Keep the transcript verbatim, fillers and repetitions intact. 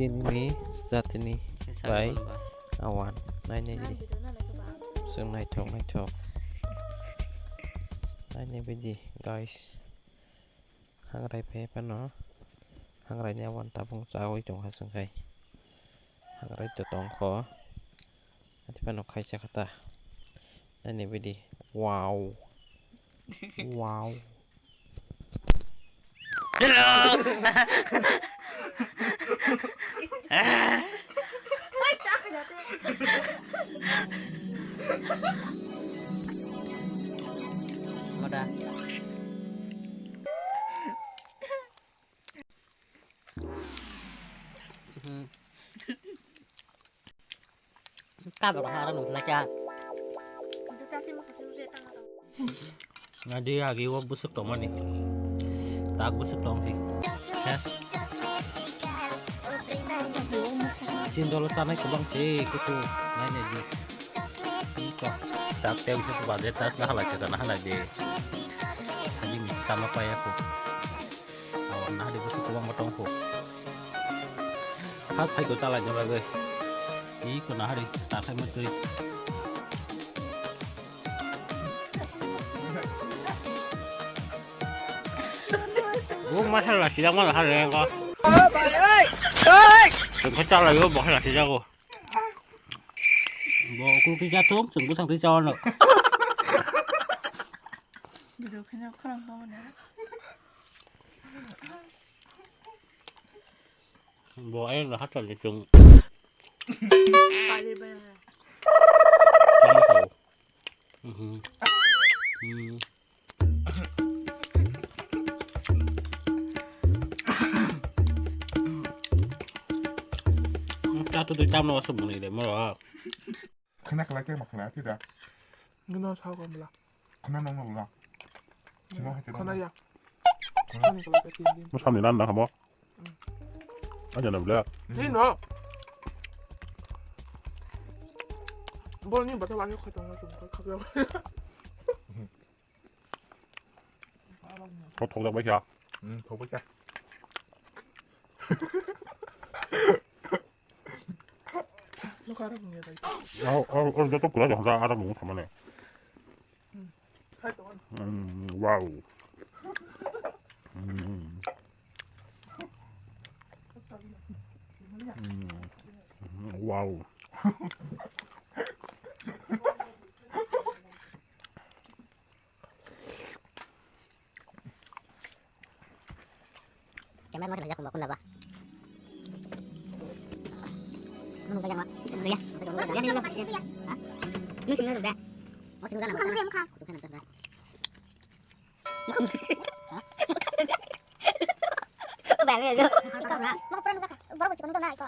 Ini jatini bai awan nainai di. Sung naithok naithok. Nainai bidi guys. Hangrai phai phano. Hangrai ni awan tabung chawi tong ha sung khai. Hangrai to tong kho. Ati phano khaisa khata. Nainai bidi. Wow. Wow. Hello. Mada. Hmm. Kabel ko hara nung na kya? Adi agi wo busuk tong mani. Tak busuk tong si. He? Sindolo tanai kubang si kutu. Nai nai di. Iko. Tak tem si kubade tak na halai kita na halai de. Adi mi tama paya ku. Awan nahari bwswk kwbangma tongkho. Kha phaikho chalai no bagwi. Iko nahari ta khai mwtwi. Bo masala sida mana hare ko. Tengkho chalai yo masala sida ko. Bo kruti jatung, sungku sangti chawano. Video kanya kurang kamu ya. Bo ai na hata ni chung. Pali ba ya. Kamu tahu. Mhm. Hmm. Chatu tu cham no asam ni de mo. Khna khlai khe ma khna khe da. Gano sao ka bla. Khna nong nong la. Sino hai khe. Khna ya. Khna ni khlai ka tin din. Mo samni nan na hamo. Aja na bla. Ni no. Bol ni bata wani khoi tong na tum khoi khoi. Thok thok jak bai kha. Hmm, thok bai kha. Look at him, yeah, like. Oh, oh, oh, joto pura jong ja ara mung thamane. Hmm. Hai to. Hmm, wow. Hmm. Hmm. Wow. Camera mo kena jakung bakun daba. Nung kajang ma. Ya. Nung sing nung da. Mo sing nung da. Mo sing nung da. Ba ne jo. Mo pura nung ka. Baru cuma nung na iko.